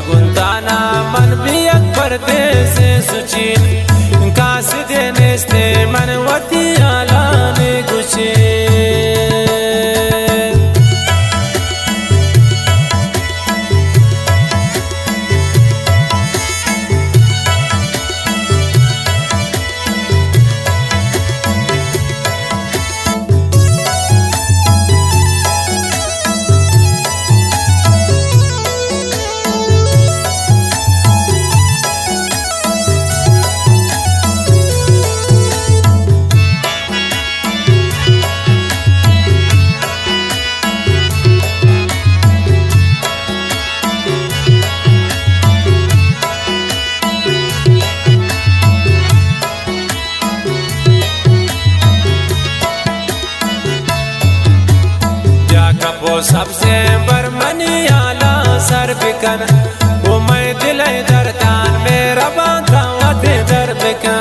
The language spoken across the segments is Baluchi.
گوں تانا من بی یک پردیسے سچین، قاصدے نیستے من وتی حالانے گچین۔ بیا کپ و سبزیں بر منی حالا سر بکن، و مئے دل ءِ دردان مہربان تا وت در بکن۔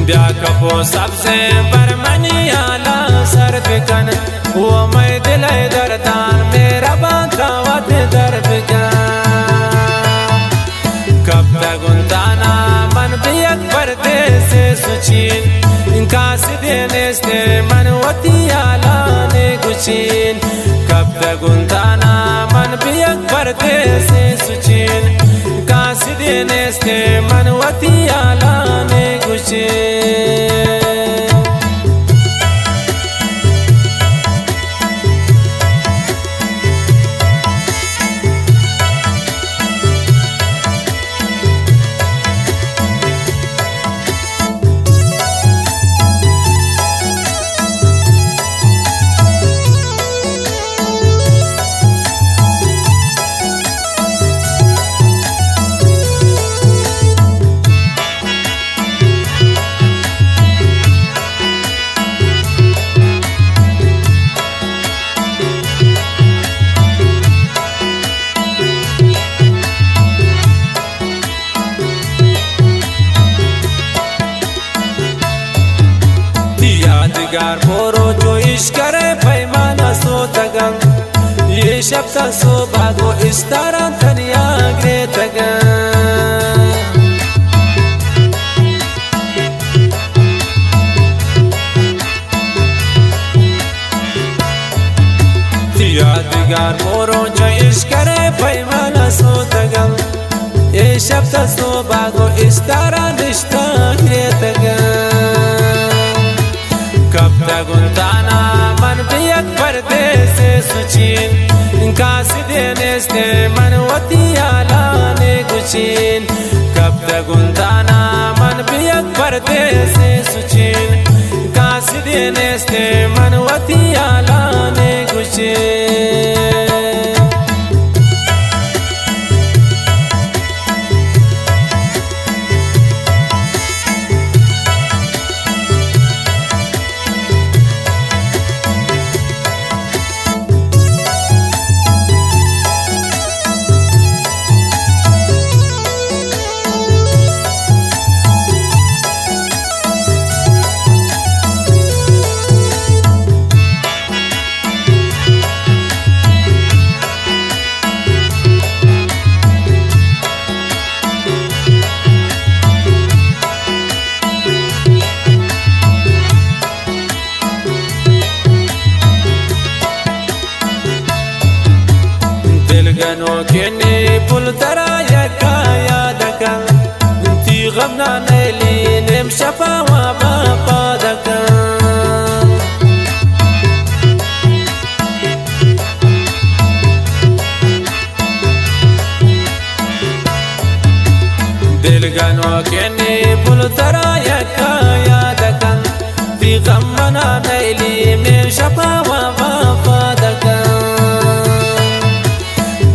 بیا کپ و سبزیں بر منی حالا سر بکن، و مئے دل ءِ دردان مہربان تا وت در بکن۔ کپتگوں تانا من بہ یک پردیسے سچین، قاصدے نیستے من وتی حالانے گچین۔ کپتگوں تانا من بہ یک پردیسے سچین، قاصدے نیستے من وتی حالانے گچین۔ یادگار برو جو اشکر پیمانہ سوتگن، یہ شب تا صبح گو استاران تنیا گریتگن۔ یادگار برو جو اشکر پیمانہ سوتگن، اے شب تا صبح گو استارا نشتہ گریتگن۔ کپتگوں تانا من بہ یک پردیسے سچین، قاصدے نیستے من وتی حالانے گچین۔ کپتگوں تانا من بہ یک پردیسے سچین، قاصدے نیستے من وتی حالانے گچین۔ دل گنوکیں پل ترا یکا یاد کن، تی غم نا نیلی نیم شپا وابا پاد کن۔ دل گنوکیں پل ترا یکا یاد کن، تی غم منا نیلی مے شپا وابا پاد کن۔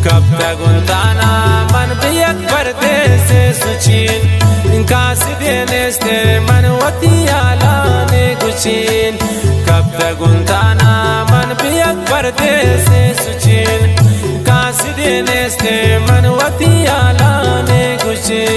کپتگوں تانا من بہ یک پردیسے سچین، قاصدے نیستے من وتی حالانے گچین۔ کپتگوں تانا من بہ یک پردیسے سچین، قاصدے نیستے من وتی حالانے گچین۔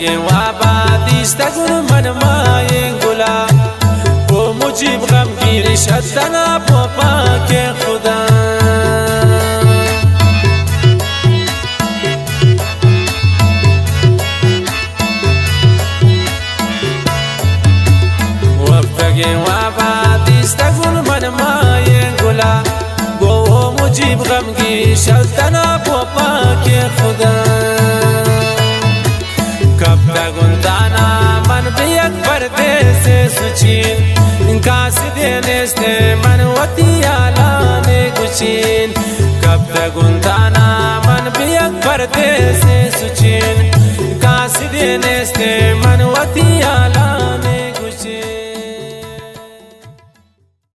وابا دیستگون من مائیں گلا، او مجیب غمگین شتنا پو پاک خدا۔ وپتگیں وابا دیستگون من مائیں گلا، گو او مجیب غمگین شتنا پو پاک خدا۔ کپتگون تانا من بہ یک پردیسے سچین، کاسدے نیست من وتی حالانے گچین۔ کپتگون تانا من بہ یک پردیسے سچین، کاسدے نیست من وتی